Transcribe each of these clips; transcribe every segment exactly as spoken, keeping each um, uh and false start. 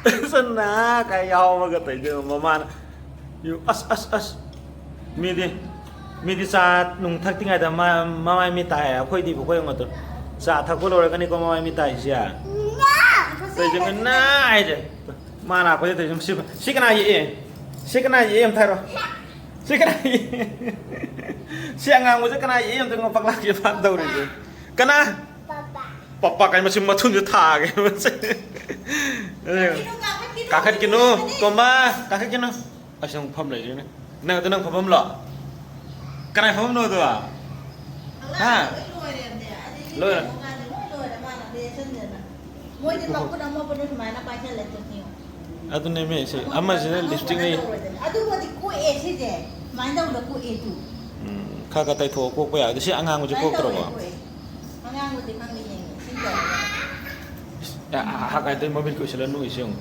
ꯁꯟꯅ ꯀꯥꯏ ꯌꯥꯎꯕꯒ ꯇꯧꯗꯣꯏꯅꯣ ꯃꯃꯥꯅ? ꯌꯨ ꯑꯁ ꯑꯁ ꯑꯁ꯫ ꯃꯤꯗꯤ ꯃꯤꯗꯤ ꯆꯥ ꯅꯨꯡ ꯊꯛꯇ꯭ꯔꯤꯉꯩꯗ ꯃꯃꯥꯏ ꯃꯤ ꯇꯥꯏ, ꯑꯩꯈꯣꯏꯗꯤ ꯕꯨꯈꯣꯏ ꯌꯦꯡꯉꯣ ꯇꯨ꯫ ꯆꯥ ꯊꯛꯄ ꯂꯣꯏꯔꯒꯅꯤꯀꯣ ꯃꯃꯥꯏ ꯃꯤ ꯇꯥꯏꯁꯦ꯫ ꯇꯧꯗꯣꯏꯅꯣ ꯅꯥꯏꯁꯦ꯫ ꯃꯥꯅ ꯑꯩꯈꯣꯏꯗ ꯇꯧꯗꯣꯏꯅꯣ꯫ ꯁꯤ ꯁꯤ ꯀꯅꯥ ꯌꯦꯛꯑꯦ? ꯁꯤ ꯀꯅꯥ ꯌꯦꯛꯑꯦ ꯑꯝꯇ ꯍꯥꯏꯔꯣ꯫ ꯁꯤ ꯀꯅꯥ ꯌꯦꯛꯑꯦ? ꯁꯤ ꯑꯉꯥꯡꯕꯁꯦ ꯀꯅꯥ ꯌꯦꯛꯑꯦ ꯑꯝꯇ ꯉꯣ ꯄꯛꯂꯥꯛꯁꯦ ꯃꯥꯅ ꯇꯧꯔꯤꯁꯦ꯫ ꯀꯅꯥ? ꯄꯄꯥ ꯀꯥꯏ ꯃꯁꯤ ꯃꯊꯨꯟꯁꯦ ꯊꯥꯒꯦ ꯃꯁꯤ꯫ ꯀꯥꯈꯠꯈꯤꯅꯨ, ꯀꯥꯈꯠꯈꯤꯅꯨ꯫ ꯇꯣꯝꯕ, ꯀꯥꯈꯠꯈꯤꯅꯨ꯫ ꯑꯁ ꯅꯪ ꯐꯝ ꯂꯩꯔꯦꯅꯦ꯫ ꯅꯪ ꯑꯗꯨ ꯅꯪ ꯐꯝꯐꯝꯂꯣ? ꯀꯅꯥꯏ ꯐꯝꯐꯝꯅꯣ ꯑꯗꯣ? ꯍꯥ? ꯂꯣꯏꯔꯦ꯫ ꯃꯣꯏꯗꯤ ꯃꯈꯨꯠ ꯑꯃꯣꯠꯄꯗꯣ ꯁꯨꯃꯥꯏꯅ ꯄꯥꯏꯁꯜꯂꯦ ꯇꯨ ꯌꯦꯡꯉꯣ꯫ ꯑꯗꯨꯅꯦꯃꯤ ꯁꯤ ꯑꯃꯁꯤꯅ ꯂꯤꯞꯁꯇꯤꯛꯅ ꯑꯗꯨꯕꯨꯗꯤ ꯀꯣꯛꯑꯦ ꯁꯤꯁꯦ꯫ ꯁꯨꯃꯥꯏꯅ ꯇꯧꯕꯗ ꯀꯣꯛꯑꯦ ꯇꯨ꯫ ꯎꯝ, ꯈꯔ ꯈꯔ ꯇꯩꯊꯣꯛꯑ ꯀꯣꯛꯄ ꯌꯥꯏ꯫ ꯑꯗꯨ ꯁꯤ ꯑꯉꯥꯡꯕꯁꯦ ꯁꯨꯃꯥꯏꯅ ꯀꯣꯛꯇ꯭ꯔꯕꯣ? ꯇꯧꯕꯗ ꯀꯣꯛꯑꯦ꯫ ꯑꯉꯥꯡꯕꯗꯤ ꯈꯪꯗꯦ ꯌꯦꯡꯉꯦ꯫ ꯁꯤ ꯇꯧꯔꯒ꯫ ꯑꯦ, ꯑ-, ꯑ-, ꯍꯥꯀꯥꯏ ꯇꯩ ꯃꯃꯤꯠ ꯀꯨꯏꯁꯜꯂ ꯅꯣꯛꯏꯁꯦ ꯌꯦꯡꯉꯣ꯫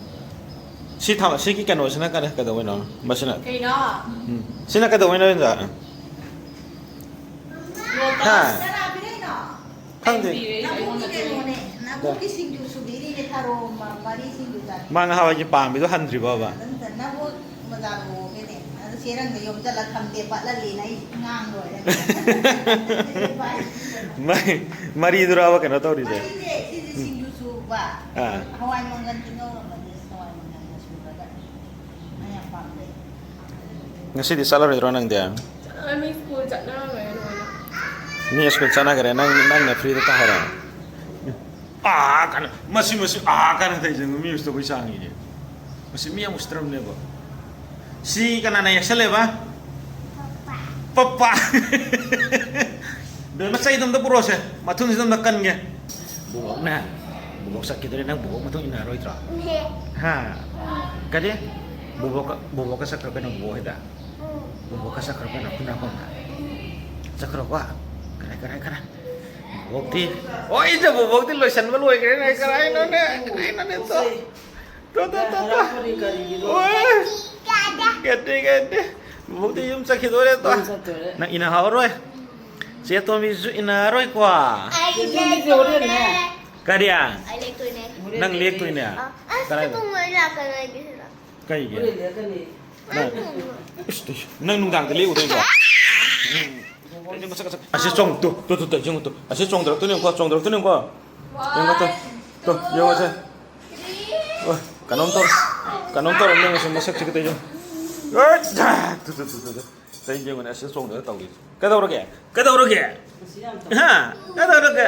ꯁꯤ ꯊꯝ-, ꯁꯤꯒꯤ ꯀꯩꯅꯣꯁꯤꯅ ꯀꯔꯤ, ꯀꯩꯗꯧꯕꯩꯅꯣ? ꯃꯁꯤꯅ꯫ ꯀꯩꯅꯣ? ꯎꯝ꯫ ꯁꯤꯅ ꯀꯩꯗꯧꯕꯩꯅꯣ, ꯏꯟꯗ꯭ꯔꯥ? ꯍꯥ? ꯀꯅꯥ ꯄꯤꯔꯛꯏꯅꯣ? ꯈꯪꯗꯦ꯫ ꯑꯩꯅ ꯄꯤꯔꯦ, ꯅꯕꯣꯛꯀꯤ ꯑꯩꯉꯣꯟꯗ ꯄꯤꯔꯦ꯫ ꯀꯩꯅꯣꯅꯦ, ꯅꯕꯣꯛꯀꯤ ꯁꯤꯡꯖꯨ ꯁꯨꯕꯤꯔꯤꯅꯦ, ꯊꯔꯣ ꯃ-, ꯃꯔꯤ ꯁꯤꯡꯖꯨ ꯆꯥꯅꯤ꯫ ꯃꯥ ꯉꯍꯥꯟꯋꯥꯏꯒꯤ ꯄꯥꯝꯃꯤꯗꯣ ꯍꯟꯗ꯭ꯔꯤꯕꯣꯕ? ꯑꯗꯨꯝ ꯅꯕꯣꯛ ꯕꯖꯥꯔ ꯄꯨꯔꯛꯑꯣꯒꯦꯅꯦ꯫ ꯑꯗꯨ ꯆꯦꯔꯪꯗ ꯌꯣꯝꯁꯤꯜꯂ ꯊꯝꯗꯦ, ꯄꯠꯍꯜꯂꯦꯅ ꯑꯩ ꯉꯥꯡ ꯂꯣꯏꯔꯦ꯫ ꯃꯔꯤ-, ꯃꯔꯤꯗꯨꯔꯕ ꯀꯩꯅꯣ ꯇꯧꯔꯤꯁꯦ? ꯃꯔꯤꯁꯦ, ꯁꯤꯁꯦ ꯁꯤꯡꯖꯨ ꯁꯨꯕ꯫ ꯑꯥ꯫ ꯍꯋꯥꯏ ꯃꯪꯒꯟ ꯇꯤꯡꯍꯧꯔꯝꯕꯅꯦ, ꯍꯋꯥꯏ ꯃꯪꯒꯟꯒ ꯁꯨꯔꯒ꯫ ꯃꯥ ꯌꯥꯝ ꯄꯥꯝꯖꯩ꯫ ꯉꯁꯤꯗꯤ ꯆꯠꯂꯔꯣꯏꯗ꯭ꯔꯣ ꯅꯪꯗꯤ? ꯆꯠꯂꯣꯏ, ꯃꯤ ꯁ꯭ꯀꯨꯜ ꯆꯠꯅꯈ꯭ꯔꯦ ꯂꯣꯏꯅ꯫ ꯃꯤ ꯁ꯭ꯀꯨꯜ ꯆꯠꯅꯈ꯭ꯔꯦ, ꯅꯪ, ꯅꯪꯅ ꯐ꯭ꯔꯤꯗ ꯇꯥꯍꯧꯔꯦ꯫ ꯑꯥ ꯀꯥꯟꯅ, ꯃꯁꯤ, ꯃꯁꯤ, ꯑꯥ ꯀꯥꯟꯅ ꯇꯧꯔꯤꯁꯦ, ꯃꯤ ꯎꯁꯤꯠꯇꯕꯩ ꯆꯥꯡꯅꯤꯅꯦ꯫ ꯃꯁꯤ ꯃꯤ ꯌꯥꯝ ꯎꯁꯤꯠꯇ꯭ꯔꯕꯅꯦꯕ꯫ ꯁꯤ ꯀꯅꯥꯅ ꯌꯦꯛꯁꯜꯂꯦꯕ? ꯄꯄꯥ꯫ ꯄꯄꯥ꯫ ꯕꯦꯝꯃ, ꯆꯩꯗꯣ ꯑꯝꯇ ꯄꯨꯔꯛꯑꯣꯁꯦ, ꯃꯊꯨꯟꯁꯤꯗ ꯑꯝꯇ ꯀꯟꯒꯦ꯫ ꯕꯣꯕꯣꯛꯅ, ꯕꯣꯕꯣꯛ ꯆꯠꯈꯤꯗꯣꯔꯦ, ꯅꯪ ꯕꯣꯕꯣꯛ ꯃꯇꯨꯡ ꯏꯟꯅꯔꯣꯏꯗ꯭ꯔꯣ? ꯍꯥ? ꯀꯔꯤ? ꯕꯣꯕꯣꯛꯀ, ꯕꯣꯕꯣꯛꯀ ꯆꯠꯈ꯭ꯔꯣ ꯀꯩꯅꯣ, ꯕꯣꯕꯣꯛ ꯍꯣꯏꯗ꯫ ꯕꯣꯕꯣꯛꯀ ꯆꯠꯈ꯭ꯔꯣ ꯀꯩꯅꯣ, ꯈꯨꯟꯗ꯭ꯔꯥꯛꯄꯝꯗ꯫ ꯆꯠꯈ꯭ꯔꯣꯀꯣ꯫ ꯀꯔꯥꯏ, ꯀꯔꯥꯏ, ꯀꯔꯥꯏ? ꯕꯣꯕꯣꯛꯇꯤ, ꯍꯣꯏꯗ, ꯕꯣꯕꯣꯛꯇꯤ ꯂꯣꯏꯁꯟꯕ ꯂꯣꯏꯈ꯭ꯔꯦꯅꯦ, ꯀꯔꯥꯏꯅꯣꯅꯦ, ꯀꯔꯥꯏꯅꯣꯅꯦ, ꯇꯣ꯫ ꯇꯣ, ꯇꯣ, ꯇꯣ, ꯇꯣ꯫ ꯍꯔꯥꯎꯕꯅꯤ ꯀꯔꯤꯒꯤꯅꯣ? ꯑꯣꯏ꯫ ꯀꯠꯇꯦ, ꯀꯠꯇꯦ꯫ ꯕꯣꯕꯣꯛꯇꯤ ꯌꯨꯝ ꯆꯠꯈꯤꯗꯣꯔꯦ, ꯇꯣ꯫ ꯌꯨꯝ ꯆꯠꯇꯣꯔꯦ꯫ ꯅꯪ ꯏꯟꯅꯍꯧꯔꯣꯏ꯫ ꯆꯦ ꯇꯣꯝꯕꯤꯁꯨ ꯏꯟꯅꯔꯣꯏꯀꯣ꯫ ꯆꯦ ꯇꯣꯝꯕꯤꯁꯦ ꯍꯣꯔꯦꯟꯅꯦ꯫ ꯀꯔꯤ? ꯑꯩ ꯂꯦꯛꯇꯣꯏꯅꯦ꯫ ꯅꯪ ꯂꯦꯛꯇꯣꯏꯅꯦ? ꯑ, ꯑꯁ, ꯀꯗꯥꯏꯗ? ꯄꯨꯡ ꯃꯔꯤ ꯂꯥꯛꯀꯅꯤ ꯑꯩꯒꯤꯁꯤꯗ꯫ ꯀꯩꯒꯤ? ꯍꯣꯔꯦꯟ ꯂꯦꯛꯀꯅꯤ꯫ ꯅꯪ, ꯏꯁ, ꯅꯪ ꯅꯨꯡꯗꯥꯡꯗ ꯂꯦꯛꯎꯗꯣꯏꯕ? ꯎꯝ꯫ ꯑꯁꯤ ꯆꯣꯡ-, ꯇꯨ, ꯇꯨ, ꯇꯨ, ꯇꯨ, ꯌꯦꯡꯉꯨ ꯇꯨ꯫ ꯑꯁꯤ ꯆꯣꯡꯊꯔꯛꯇꯣꯏꯅꯦ, ꯌꯦꯡꯉꯨꯀꯣ, ꯆꯣꯡꯊꯔꯛꯇꯣꯏꯅꯦ, ꯌꯦꯡꯉꯨꯀꯣ꯫ ꯌꯦꯡꯉꯣ ꯇꯨ, ꯇꯨ, ꯌꯦꯡꯉꯣꯁꯦ꯫ ꯑꯣ, ꯀꯩꯅꯣꯝ ꯇꯧꯔ-, ꯀꯩꯅꯣꯝ ꯇꯧꯔꯝꯅꯦ ꯃꯁꯤ ꯃꯁꯛꯁꯦ ꯈꯛꯇ ꯌꯦꯡꯉꯨ꯫ ꯑꯠ! Two, two, two, two, two. ꯇꯩ ꯌꯦꯡꯉꯨꯅꯦ, ꯑꯁꯤ ꯆꯣꯡꯗꯅ ꯇꯧꯔꯤꯁꯦ꯫ ꯀꯩꯗꯧꯔꯒꯦ? ꯀꯩꯗꯧꯔꯒꯦ? ꯃꯁꯤ ꯌꯥꯝ ꯇꯞꯄꯦ꯫ ꯍꯥ? ꯀꯩꯗꯧꯔꯒꯦ?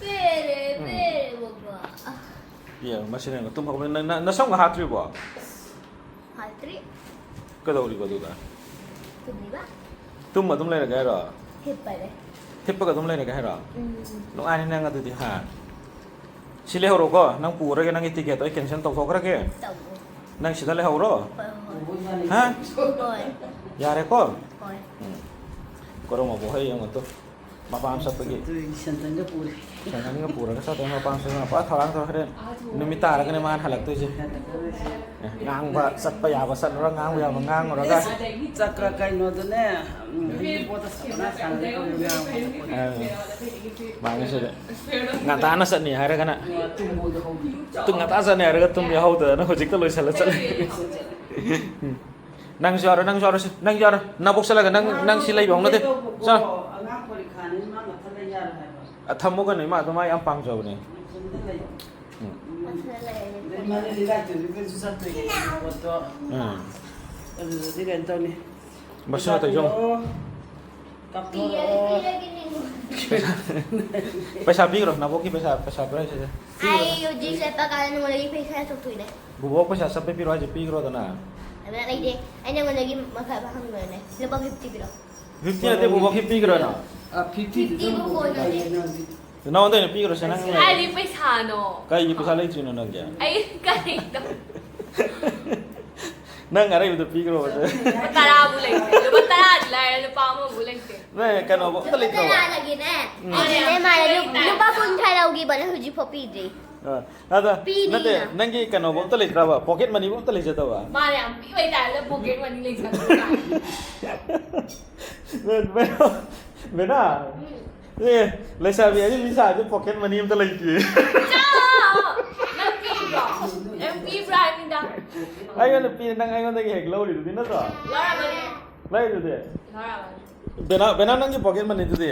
ꯄꯦꯔꯦ, ꯎꯝ꯫ ꯄꯦꯔꯦ, ꯕꯕꯥ꯫ ꯌꯦꯡꯉꯣ, ꯃꯁꯤꯅ ꯌꯦꯡꯉꯣ, ꯇꯨꯝ ꯍꯧꯒꯠꯂꯦ꯫ ꯅꯪ, ꯅ-, ꯅꯁꯝꯒ ꯍꯥꯠꯇ꯭ꯔꯤꯕꯣ? ꯍꯥꯠꯇ꯭ꯔꯤ꯫ ꯀꯩꯗꯧꯔꯤꯕ ꯑꯗꯨꯗ? ꯇꯨꯝꯃꯤꯕ꯫ ꯇꯨꯝꯃ ꯑꯗꯨꯝ ꯂꯩꯔꯒꯦ ꯍꯥꯏꯔꯣ? ꯍꯤꯞꯄꯒꯦ꯫ ꯍꯤꯞꯄꯒ ꯑꯗꯨꯝ ꯂꯩꯔꯒꯦ ꯍꯥꯏꯔꯣ? ꯎꯝ꯫ ꯅꯨꯡꯉꯥꯏꯅꯤ ꯅꯪ ꯑꯗꯨꯗꯤ, ꯍꯥ? ꯁꯤ ꯂꯩꯍꯧꯔꯣꯀꯣ, ꯅꯪ ꯄꯨꯔꯒꯦ, ꯅꯪꯒꯤ ꯇꯤꯀꯦꯠꯇꯣ ꯑꯩ ꯀꯦꯟꯁꯦꯜ ꯇꯧꯊꯣꯛꯈ꯭ꯔꯒꯦ꯫ ꯇꯧꯔꯣ꯫ ꯅꯪ ꯁꯤꯗ ꯂꯩꯍꯧꯔꯣ꯫ ꯍꯣꯏ, ꯍꯣꯏ꯫ ꯍꯥ? ꯍꯣꯏ꯫ ꯌꯥꯔꯦꯀꯣ? ꯍꯣꯏ꯫ ꯎꯝ꯫ ꯀꯣꯔꯧꯉꯥꯟꯕ ꯍꯣꯏ ꯌꯦꯡꯉꯣ ꯇꯨ꯫ ꯃꯄꯥꯝ ꯆꯠꯄꯒꯤ꯫ ꯑꯗꯨꯒꯤ ꯁꯦꯟꯗꯟꯒ ꯄꯨꯔꯦ꯫ ꯁꯦꯟꯗꯟꯒ ꯄꯨꯔꯒ ꯆꯠꯇꯣꯏꯅꯦ ꯃꯄꯥꯝ ꯆꯠꯄ꯫ ꯃꯄꯥ ꯊꯧꯔꯥꯡ ꯇꯧꯔ ꯍꯣꯔꯦꯟ ꯅꯨꯃꯤꯠ ꯇꯥꯔꯒꯅꯦ ꯃꯥꯅ ꯍꯜꯂꯛꯇꯣꯏꯁꯦ꯫ ꯑꯦ, ꯉꯥꯡꯕ ꯆꯠꯄ ꯌꯥꯕ ꯆꯠꯂꯨꯔ, ꯉꯥꯡꯕ ꯌꯥꯕ ꯉꯥꯡꯉꯨꯔꯒ꯫ ꯆꯀ꯭ꯔ ꯀꯩꯅꯣꯗꯨꯅꯦ, ꯎꯝ, ꯍꯧꯖꯤꯛꯀꯤ ꯄꯣꯠꯇ ꯁꯥꯟꯅ ꯁꯥꯟꯅꯔꯒ ꯉꯥꯡꯕ ꯆꯠꯄ꯫ ꯑ, ꯃꯥꯅꯤ ꯁꯤꯗ꯫ ꯉꯟꯇꯥꯅ ꯆꯠꯅꯤ ꯍꯥꯏꯔꯒꯅ꯫ ꯇꯨꯝ ꯉꯟꯇꯥ ꯆꯠꯅꯤ ꯍꯥꯏꯔꯒ ꯇꯨꯝ ꯌꯥꯍꯧꯗꯗꯅ ꯍꯧꯖꯤꯛꯇ ꯂꯣꯏꯁꯤꯜꯂ ꯆꯠꯂꯦ꯫ ꯎꯝ꯫ ꯅꯪꯁꯨ ꯌꯥꯎꯔꯣ, ꯅꯪꯁꯨ ꯌꯥꯎꯔꯣ, ꯁꯤ, ꯅꯪꯁꯨ ꯌꯥꯎꯔꯣ꯫ ꯅꯕꯣꯛ ꯆꯠꯂꯒ ꯅꯪ, ꯅꯪ ꯁꯤ ꯂꯩꯕ ꯍꯧꯅꯗꯦ꯫ ꯆꯠꯂꯣ꯫ ꯑꯉꯥꯡ ꯄꯔꯤꯈꯥꯅꯤ, ꯃꯥ ꯃꯊꯟ ꯂꯩ ꯌꯥꯔꯣꯏ ꯍꯥꯏꯕ꯫ ꯑ, ꯊꯝꯃꯣ ꯀꯩꯅꯣ, ꯏꯃꯥ ꯑꯗꯨ ꯃꯥ ꯌꯥꯝ ꯄꯥꯝꯖꯕꯅꯦ꯫ ꯃꯊꯟꯇ ꯂꯩ꯫ ꯎꯝ꯫ ꯃꯊꯟꯇ ꯂꯩ꯫ ꯑꯗꯩ ꯃꯥꯗꯤ ꯂꯤꯂꯥ ꯇꯧꯕꯤꯕꯁꯨ ꯆꯠꯇꯣꯏꯅꯦ ꯄꯣꯠꯇꯣ꯫ ꯎꯝ꯫ ꯑꯗꯨꯗꯗꯤ ꯀꯩꯅꯣ ꯇꯧꯅꯤ꯫ ꯃꯁꯤꯃ ꯇꯧꯖꯧ꯫ ꯂꯤꯂꯥ ꯇꯧꯕꯤꯔꯛꯑꯣ꯫ ꯀꯥꯞꯊꯣꯔꯛꯑꯣ꯫ ꯄꯩꯁꯥ ꯄꯤꯈ꯭ꯔꯣ, ꯅꯕꯣꯛꯀꯤ ꯄꯩꯁꯥ, ꯄꯩꯁꯥ ꯄꯤꯔꯛꯏꯁꯦ꯫ ꯑꯩ ꯍꯧꯖꯤꯛ ꯆꯠꯄ ꯀꯥꯟꯗ ꯅꯉꯣꯟꯗꯒꯤ ꯄꯩꯁꯥ ꯆꯠꯊꯣꯛꯇꯣꯏꯅꯦ꯫ ꯕꯣꯕꯣꯛ ꯄꯩꯁꯥ ꯆꯠꯄꯩ ꯄꯤꯔꯣ ꯍꯥꯏꯁꯦ, ꯄꯤꯈ꯭ꯔꯣꯗꯅ꯫ ꯑꯗꯨꯅ ꯂꯩꯇꯦ꯫ ꯑꯩ ꯅꯉꯣꯟꯗꯒꯤ ꯃꯈꯥ ꯍꯪꯕꯅꯦ꯫ ꯂꯨꯄꯥ ꯐꯤꯐꯇꯤ ꯄꯤꯔꯣ꯫ ꯐꯤꯐꯇꯤ ꯅꯠꯇꯦ, ꯕꯣꯕꯣꯛꯀꯤ ꯄꯤꯈ꯭ꯔꯣꯅ꯫ ꯑ, ꯐꯤꯐꯇꯤꯗꯨꯗ ꯐꯤꯐꯇꯤꯕꯨ ꯀꯣꯟꯅꯗꯦ꯫ ꯅꯪꯗꯤ ꯅꯉꯣꯟꯗ ꯑꯣꯏꯅ ꯄꯤꯈ꯭ꯔꯣꯁꯦ, ꯅꯪ ꯂꯩ꯫ ꯀꯥꯏꯗꯩ ꯄꯩꯁꯥꯅꯣ? ꯀꯩꯒꯤ ꯄꯩꯁꯥ ꯂꯩꯇ꯭ꯔꯤꯅꯣ ꯅꯪꯒꯤ? ꯑꯩ ꯀꯔꯤꯅꯣ? ꯅꯪ ꯑꯔꯩꯕꯗꯣ ꯄꯤꯈ꯭ꯔꯣꯕ꯫ ꯂꯨꯄꯥ ꯇꯔꯥꯕꯨ ꯂꯩꯇꯦ꯫ ꯂꯨꯄꯥ ꯇꯔꯥꯗꯤ ꯂꯥꯏꯔꯦ, ꯂꯨꯄꯥ ꯑꯃꯕꯨ ꯂꯩꯇꯦ꯫ ꯅꯪ ꯀꯩꯅꯣꯕꯨ ꯑꯝꯇ ꯂꯩꯇ꯭ꯔꯕ? ꯇꯔꯥꯗꯒꯤꯅꯦ꯫ ꯎꯝ꯫ ꯑꯗꯨꯅꯦ ꯃꯥꯅ ꯂꯨ-, ꯂꯨꯄꯥ ꯀꯨꯟꯊ꯭ꯔꯥ ꯂꯧꯈꯤꯕꯅꯦ, ꯍꯧꯖꯤꯛꯐꯥꯎ ꯄꯤꯗ꯭ꯔꯤ꯫ ꯑ, ꯑꯗ, ꯄꯤꯅꯤꯅ꯫ ꯅꯠꯇꯦ, ꯅꯪꯒꯤ ꯀꯩꯅꯣꯕꯨ ꯑꯝꯇ ꯂꯩꯇ꯭ꯔꯕ? ꯄꯣꯀꯦꯠ ꯃꯅꯤꯕꯨ ꯑꯝꯇ ꯂꯩꯖꯗꯕ? ꯃꯥꯅ ꯌꯥꯝ ꯄꯤꯕꯩ ꯇꯥꯏꯞꯇ ꯄꯣꯀꯦꯠ ꯃꯅꯤ ꯂꯩꯖꯗꯕ ꯀꯥꯏꯅ꯫ ꯕꯦꯅꯥ, ꯎꯝ꯫ ꯑꯦ, ꯂꯩꯁꯥꯕꯤ ꯑꯔꯤꯕꯤ ꯁꯥꯕꯁꯦ ꯄꯣꯀꯦꯠ ꯃꯅꯤ ꯑꯝꯇ ꯂꯩꯇꯦ꯫ ꯆꯥꯎ! ꯅꯪ ꯄꯤꯕ꯭ꯔꯣ? ꯅꯪ ꯄꯤꯕ꯭ꯔꯥ ꯍꯥꯏꯕꯅꯤꯗ꯫ ꯑꯩꯉꯣꯟꯗ ꯄꯤꯔꯦ, ꯅꯪ ꯑꯩꯉꯣꯟꯗꯒꯤ ꯍꯦꯛ ꯂꯧꯔꯤꯗꯨꯗꯤ ꯅꯠꯇ꯭ꯔꯣ? ꯂꯧꯔꯝꯃꯅꯤ꯫ ꯂꯩꯗꯨꯗꯤ꯫ ꯂꯧꯔꯝꯃꯅꯤ꯫ ꯕꯦꯅꯥ, ꯕꯦꯅꯥ, ꯅꯪꯒꯤ ꯄꯣꯀꯦꯠ ꯃꯅꯤꯗꯨꯗꯤ?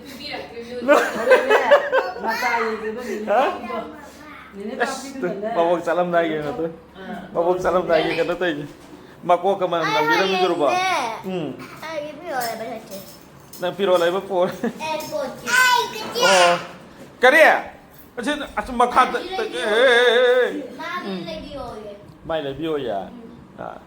ꯄꯤꯕꯤꯔꯛꯇ꯭ꯔꯤꯗꯨꯗꯤ꯫ ꯃꯇꯥ ꯌꯦꯡꯗꯕ ꯅꯤꯅꯦ ꯍꯥ? ꯄꯥꯛꯄꯤꯗꯣ꯫ ꯅꯤꯅꯦ ꯑꯁ, ꯄꯥꯛꯄꯤꯗꯨꯅꯅꯦ꯫ ꯃꯕꯣꯛ ꯆꯠꯂꯝꯗꯥꯏꯒꯤ ꯀꯩꯅꯣ ꯇꯧ-, ꯃꯕꯣꯛ ꯆꯠꯂꯝꯗꯥꯏꯒꯤ ꯀꯩꯅꯣ ꯇꯧꯔꯤꯁꯦ꯫ ꯃꯀꯣꯛꯀ ꯃꯅꯝ ꯅꯝꯕꯤꯔꯝꯃꯤꯗꯨꯔꯕꯣ? ꯎꯝ꯫ ꯑꯩꯒꯤ ꯄꯤꯔꯛꯑꯣ ꯍꯥꯏꯕ ꯅꯠꯇꯦ꯫ ꯅꯪ ꯄꯤꯔꯣ ꯂꯩꯕ ꯄꯣꯔ꯫ ꯑꯦꯌꯥꯔꯄꯣꯔꯠꯀꯤ꯫ ꯑꯣ꯫ ꯀꯔꯤ? ꯑꯁꯤ ꯑꯁꯨꯝ ꯃꯈꯥꯗ꯫ ꯑꯦ, ꯑꯦ, ꯑꯦ, ꯑꯦ꯫ ꯃꯥꯒꯤ ꯂꯩꯕꯤꯌꯣꯌꯦ꯫ ꯃꯥꯏ ꯂꯩꯕꯤꯌꯣꯌꯦ꯫ ꯑꯥ꯫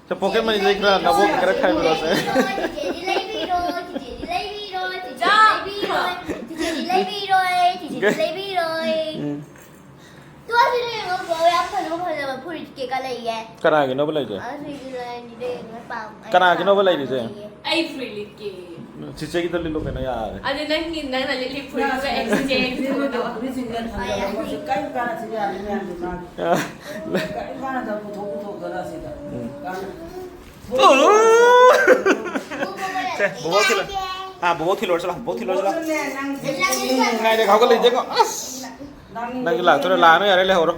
ꯁꯦ, ꯄꯣꯀꯦꯠ ꯃꯅꯤꯗꯩ ꯈꯔ ꯅꯕꯣꯛ ꯈꯔ ꯈꯥꯏꯕꯤꯔꯣꯁꯦ꯫ ꯆꯤꯆꯦꯗꯤ ꯂꯩꯕꯤꯔꯣ, ꯆꯤꯆꯦꯗꯤ ꯂꯩꯕꯤꯔꯣ, ꯆꯤꯆꯦꯗꯤ ꯂꯩꯕꯤꯔꯣ, ꯆꯤꯆꯦꯗꯤ ꯂꯩꯕꯤꯔꯣꯏ, ꯆꯤꯆꯦꯗꯤ ꯂꯩꯕꯤꯔꯣꯏ꯫ ꯎꯝ꯫ ꯇꯨ ꯑꯁꯤꯗ ꯌꯦꯡꯉꯣ, ꯌꯥꯝ ꯐꯖꯕ ꯐꯖꯕ ꯐꯨꯔꯤꯠ ꯀꯩꯀꯥ ꯂꯩꯌꯦ꯫ ꯀꯅꯥꯒꯤꯅꯣꯕ ꯂꯩꯁꯦ? ꯑꯁꯤꯗꯤ ꯂꯩꯔꯅꯤ, ꯂꯩꯔꯅꯤ, ꯄꯥꯝ-, ꯑꯩ ꯀꯅꯥꯒꯤꯅꯣꯕ ꯄꯥꯝ-, ꯂꯩꯔꯤꯁꯦ? ꯂꯩꯌꯦ꯫ ꯑꯩ ꯐꯨꯔꯤꯠ ꯂꯤꯠꯀꯦ꯫ ꯆꯤꯆꯦꯒꯤꯗ ꯂꯤꯠꯂꯣ ꯀꯩꯅꯣ, ꯌꯥꯔꯦ꯫ ꯑꯗꯨ ꯅꯪꯒꯤ, ꯅꯪꯅ ꯂꯤꯠꯂꯤ ꯐꯨꯔꯤꯠꯇꯨꯒ exchange ꯇꯧꯗꯕ꯫ ꯀꯔꯤꯝ ꯀꯥꯟꯅꯁꯤ ꯌꯥꯔꯤ ꯃꯌꯥꯝꯗꯨ ꯃꯥꯒꯤ꯫ ꯑ, ꯀꯔꯤꯝ ꯀꯥꯟꯅꯗꯕ ꯄꯨꯊꯣꯛ ꯄꯨꯊꯣꯛꯇꯅ ꯁꯤꯗ꯫ ꯎꯝ꯫ ꯀꯥꯟꯅ-, ꯁꯦ, ꯕꯣꯕꯣꯛ ꯊꯤꯜꯂꯣ꯫ ꯑꯥ, ꯕꯣꯕꯣꯛ ꯊꯤꯜꯂꯣꯔ ꯆꯠꯂꯣ, ꯕꯣꯕꯣꯛ ꯊꯤꯜꯂꯣꯔ ꯆꯠꯂꯣ꯫ ꯕꯣꯕꯣꯛꯅꯦ, ꯅꯪ ꯉꯥꯏꯔꯦ, ꯍꯧꯒꯠꯂꯤꯁꯦ ꯌꯦꯡꯉꯣ꯫ ꯑꯁ! ꯅꯪ ꯅꯪꯁꯨ ꯂꯥꯛꯇꯣꯏꯔꯥ? ꯂꯥꯛꯑꯅꯨ, ꯌꯥꯔꯦ, ꯂꯩꯍꯧꯔꯣ꯫